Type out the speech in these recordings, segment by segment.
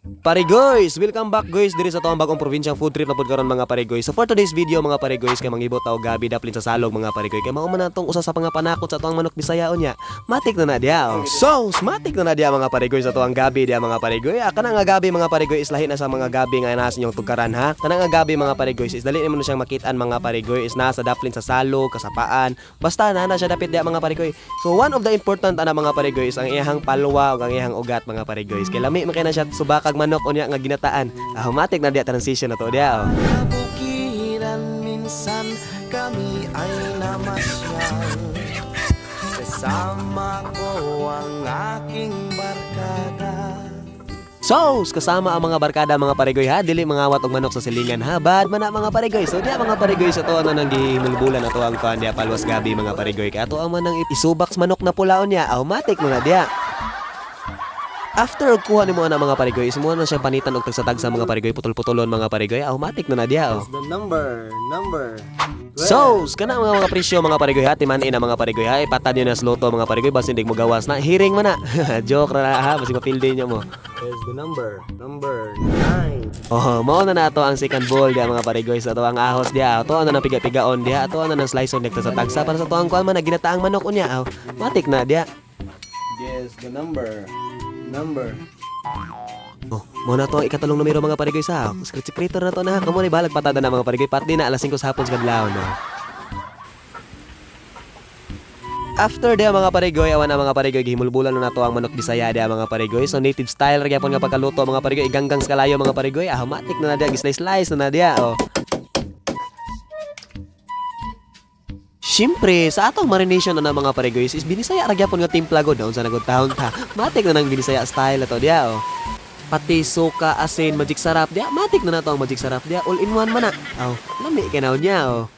Parigoys! Welcome back, guys, diri sa atoang bagong probinsyang food trip na pud karon, mga parigoy. So for today's video, mga parigoys, kay mangibot ta og gabi daplin sa salog, mga parigoy. Kay mao man natong usa sa mga panakot sa atoang manok Bisaya unya. Matik na na diya. Oh. So, matik na na diya, mga parigoy, sa atoang gabi diya, mga parigoy. Ah, kana nga gabi, mga parigoy, is lahi na sa mga gabi nga nasa inyong tugkaran ha. Kana nga gabi, mga parigoy, is dali nimo na siyang makitaan, mga parigoy, is nasa daplin sa salog, kasapaan. Basta na na siya dapit diya, mga parigoy. So one of the important ana, mga parigoy, is ang iyahang palwa ug ang iyahang ugat, mga parigoy. Kay lami man kay na siya subakag manok unya nga ginataan. Ah, matik na diya, transition na to diya. Oh. Kabukiran minsan kami ay namasyal. Kasama ko ang aking barkada. So, kasama ang mga barkada, mga parigoy ha, dili mangawat og manok sa silingan ha. Bad man na, mga parigoy. So diya, mga parigoy, sa to ano nang gihimulbulan ato ang kuan diya, palwas gabi, mga parigoy. Kay ato ang man nang isubak sa manok na pulaon niya, automatic mo na diya. After og kuha nimo ana, mga parigoy, is mo na siyang panitan og tagsa-tagsa, mga parigoy, putol-putulon, mga parigoy, automatic na na diya oh. The number 12. So, kana mga presyo, mga parigoy ha, timan ina, mga parigoy ha, ipatad nyo na sa loto, mga parigoy, basin di mo gawas na, hiring man na. Joke ra ha, basin mapildi nyo mo. Is the number 9. Oh, mao na nato ang second bowl diya, mga parigoy, sa ato ang ahos diya. Ato na nang piga-pigaon diya, ato na nang slice on sa tagsa para sa ato ang kuan man na ginataang manok unya. Oh, matik na diya. Guess the number Oh, mao na to ang ikatalong numero, mga parigoy, sa. Script creator na to na. Kamo ni balag patada na, mga parigoy. Pati na alas 5 sa hapon sa kadlawon no. After diya, mga parigoy, awan na, mga parigoy, gihimulbulan na nato ang manok Bisaya diya, mga parigoy. So native style ra gyapon nga pagkaluto, mga parigoy, iganggang sa kalayo, mga parigoy, ah, matik na na diya, slice na na diya oh. Siyempre, sa atong marination na na, mga parigoy, is binisaya ra gyapon nga timpla god unsa na gud taon ta. Matik na nang binisaya style ato diya oh. Pati suka, asin, magic sarap diya. Matik na nato ang magic sarap diya. All in one man na. Aw, lami kay niya oh.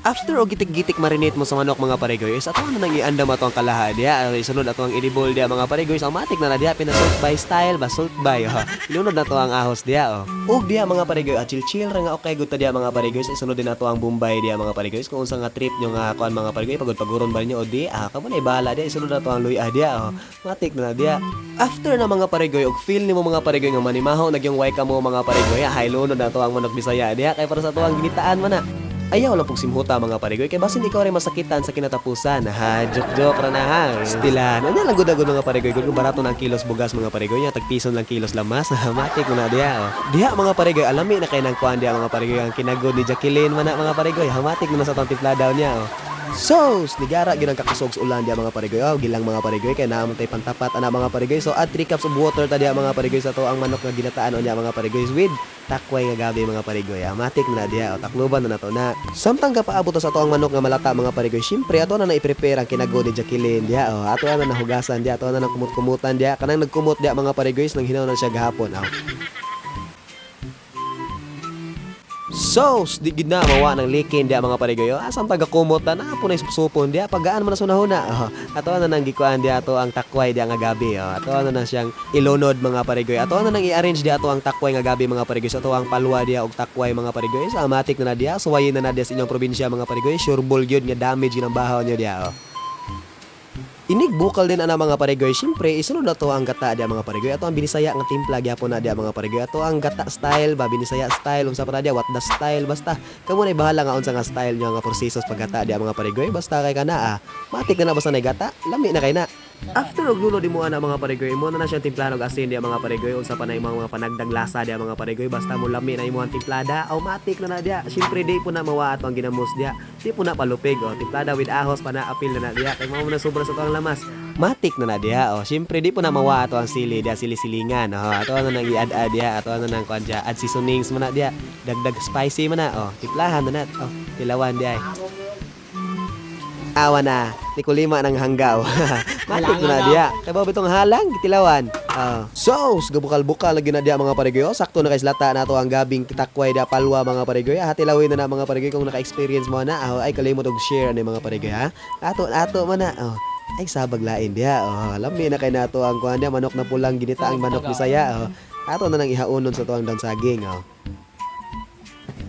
After og gitik-gitik marinate mo sa manok, mga parigoy, is ato na nang iandam ato ang kalaha diya. Isunod ato ang edible diya, mga parigoy. So matik na na diya pina salt by style ba, salt by oh. Ilunod na to ang ahos diya oh. Ug diya, mga parigoy, ah, chill chill ra nga okay gud ta diya, mga parigoy. So, isunod din nato ang Bombay diya, mga parigoy. Kung unsa nga trip nyo nga kuan, mga parigoy, pagod paguron ba ninyo o di, ah, kamo na bahala diya. Isunod na to ang luya diya oh. Matik na na diya. After na, mga parigoy, og feel nimo, mga parigoy, nga manimaho nagyong way ka mo, mga parigoy, ah, hilunod na to ang manok Bisaya diya kay para sa to ang ginitaan man na. Ayaw lang pong simhuta, mga parigoy, kay basin ikaw rin masakitan sa kinatapusan. Ha, joke joke ra na ha. Stilan. Ano lang gud mga parigoy, kung barato na ang kilos bugas, mga parigoy nya, tag piso lang kilos lamas. Matik mo na diya oh. Diha, mga parigoy, alami na kay nang kuan diya, mga parigoy, ang kinagod ni Jacqueline man na, mga parigoy. Hamatik mo na sa tong timpladaw niya oh. So, nigara gyud ang kakusog sa ulan diya, mga parigoy. Oh, gilang, mga parigoy, kay naa man tay pantapat ana, mga parigoy. So add 3 cups of water ta diya, mga parigoy, sa to ang manok nga ginataan unya, mga parigoy, with takway nga gabi, mga parigoy. Ah, matik na diya, o takluban na nato na. Samtang gapaabot ta sa to ang manok nga malata, mga parigoy, syempre ato na na i-prepare ang kinagod ni Jacqueline diya. Oh, ato na nahugasan diya, ato na nang kumut-kumutan diya. Kanang nagkumot diya, mga parigoy, nang hinaw na siya gahapon. Oh. So, di gid na mawa ng likin diya, mga parigoy. Oh, asang taga kumot na na po na supsupon diya pagaan man na sunahuna. Oh, ato na nang gikuan diya ato ang takway diya nga gabi. Oh, ato na na siyang ilunod, mga parigoy. Ato na nang i-arrange diya ato ang takway nga gabi, mga parigoy. So, ato ang palwa diya og takway, mga parigoy. Sa matik na na diya, suwayin na na diya sa inyong probinsya, mga parigoy. Sure ball gyud nga damage gyud ang bahaw niyo diya. Oh. Inig bukal din ana, mga parigoy. Siyempre, isunod na to ang gata diya, mga parigoy. Ato ang binisaya nga timpla gyapon na diya, mga parigoy. Ato ang gata style ba, binisaya style, unsa pa na diya, what the style, basta kamo na bahala nga unsa nga style nyo nga proseso sa paggata diya, mga parigoy. Basta kay kana ah. Matik na na basta na gata, lami na kay na. After og lulo di mo ana, mga parigoy, mo na na siyang timplahan og asin diya, mga parigoy, unsa pa na imong mga panagdag lasa diya, mga parigoy, basta mo lami na imong timplada, automatic na na diya. Syempre di po na mawa ato ang ginamos diya. Di po na palupig oh, timplada with ahos pa na apil na na diya kay mao na sobra sa tuang lamas. Matik na na diya oh. Syempre di po na mawa ato ang sili diya, sili-silingan oh. Ato na nang i-add-add diya, ato na nang kuan diya, add seasonings man na diya, dagdag spicy man na oh. Timplahan na na oh, tilawan diya. Awa na, ni kulima ng hanggaw. Matik na diya. Kay ba bitong halang gitilawan. Ah. So, gabukal-bukal lagi na diya, mga parigoy. Oh, sakto na kay lata na to ang gabing takway da palwa, mga parigoy. Ah, tilawin na na, mga parigoy, kung naka-experience mo na. Ah, ay kalimot og share ani, mga parigoy ha. Ato ato man na. Oh. Ay sabag lain diya. Oh, lami na kay nato ang kuan diya, manok na pulang ginita ang manok Bisaya. Oh. Ato na nang ihaunon sa tuang daon saging. Oh.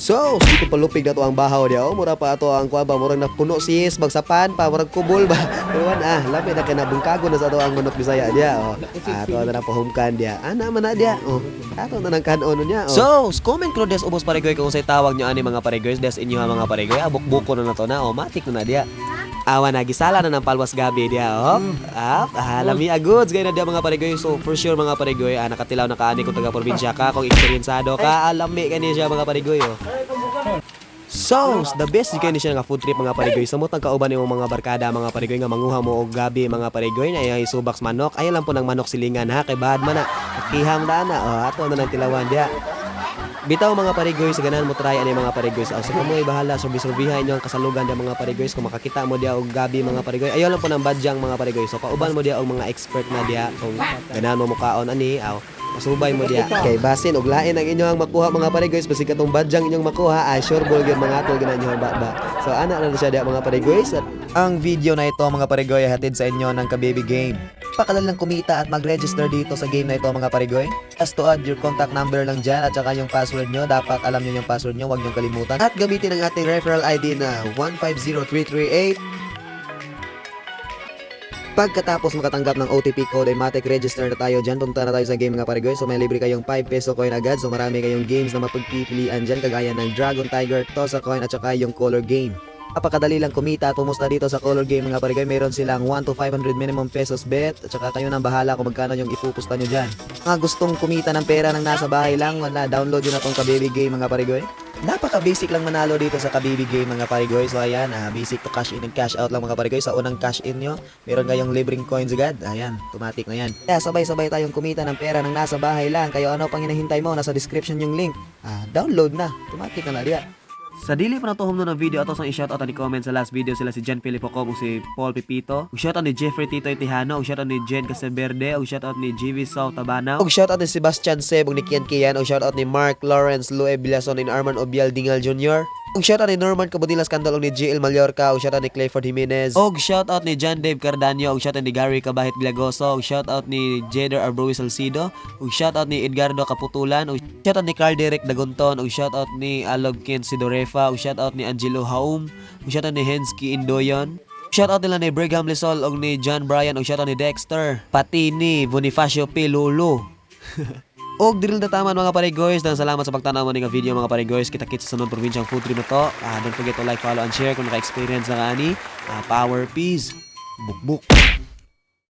So, sige palupig na to ang bahaw diya. Oh, mura pa ato ang kuha ba, murag napuno sis, magsapan pa, murag kubol ba. Pero wan ah, lami na kay nabungkago na sa ato ang manok Bisaya diya. Oh. Ato na na pahumkan diya. Ana man na diya. Oh, ato na nang kanon niya. Oh. So, comment ko des ubos, paregoy, kung say tawag nyo ani, mga paregoy, des inyo ha, mga paregoy. Abok-buko na na to na, oh, matik na na diya. Awa na gisala na ng palwas gabi diya, oh. Ah, lami a goods gay na diya, mga paregoy. So for sure, mga paregoy, nakatilaw na kaani kung taga probinsya ka, kung eksperyensado ka, lami kani siya, mga paregoy, oh. So, the best jud kay ni siya nga food trip, mga parigoy. Samot ang kauban nimong mga barkada, mga parigoy, nga manguha mo og gabi, mga parigoy, na iyang isubak sa manok. Ayaw lang po ng manok silingan ha kay bahad man na. Kiham na na. Oh, ato na nang tilawan diha. Bitaw, mga parigoy, sa ganahan mo try ani, mga parigoy. Sa so, mo bahala surbi-surbiha inyo ang kasalugan diya, mga parigoy, kung makakita mo diya og gabi, mga parigoy. Ayaw lang po ng badyang, mga parigoy. So pauban mo diya og mga expert na diya kung ganahan mo mukaon ani aw masubay mo diya. Kay basin og lain ang inyong makuha, mga parigoy, basig katong badyang inyong makuha, sure ball gyud mga atol gyud ang baba. So ana na siya diya, mga parigoy. Ang video na ito, mga parigoy, ay hatid sa inyo ng Kababy Game. Pakadali lang kumita at mag-register dito sa game na ito, mga parigoy. Just to add your contact number lang dyan at saka yung password nyo. Dapat alam nyo yung password nyo, huwag nyo kalimutan. At gamitin ang ating referral ID na 150338. Pagkatapos makatanggap ng OTP code ay matic register na tayo dyan. Punta na tayo sa game, mga parigoy. So may libre kayong 5 peso coin agad. So marami kayong games na mapagpipilian dyan kagaya ng Dragon Tiger, Tosa Coin at saka yung Color Game. Napakadali lang kumita at pumusta dito sa Color Game, mga parigoy. Meron silang 1 to 500 minimum pesos bet at saka kayo nang bahala kung magkano yung ipupusta nyo dyan. Mga gustong kumita ng pera ng nasa bahay lang, wala, download nyo na tong Kababy Game, mga parigoy. Napaka-basic lang manalo dito sa Kababy Game, mga parigoy. So ayan, basic to cash in and cash out lang, mga parigoy. Sa unang cash in nyo, meron kayong libreng coins agad. Ayan, automatic na yan. Kaya sabay-sabay tayong kumita ng pera ng nasa bahay lang. Kayo, ano pang hinahintay mo? Nasa description yung link. Download na. Automatic na na diya. Sa dili pa natuhom no ng video, ato sang i-shoutout ni comment sa last video sila si Jan Felipe Com ug si Paul Pipito. Ug shoutout ni Jeffrey Tito Tihano, ug shoutout ni Jen Casaverde, ug shoutout ni GV South Tabanaw. Ug shoutout ni Sebastian Seb ug ni Kian Kian, ug shoutout ni Mark Lawrence Lue Bilason and Arman Obial Dingal Jr. Ug shoutout ni Norman Cabodilas Candol ug ni JL Mallorca, ug shoutout ni Clayford Jimenez. Ug shoutout ni John Dave Cardanio, ug shoutout ni Gary Cabahit Glagoso, ug shoutout ni Jeder Arbroy Salcido, ug shoutout ni Edgardo Kaputulan, ug shoutout ni Carl Derek Dagonton, ug shoutout ni Alobkin Sidorefa, ug shoutout ni Angelo Haum, ug shoutout ni Hensky Indoyon. Shoutout nila ni Brigham Lisol ug ni John Bryan, ug shoutout ni Dexter, pati ni Bonifacio P. Lolo. Og drill na taman, mga parigoys. Dan salamat sa pagtanaw mo nga video, mga parigoys. Kita-kits sa sunod probinsyang food trip na to. Don't forget to like, follow, and share kung naka-experience na ka ani. Power peace. Bukbuk.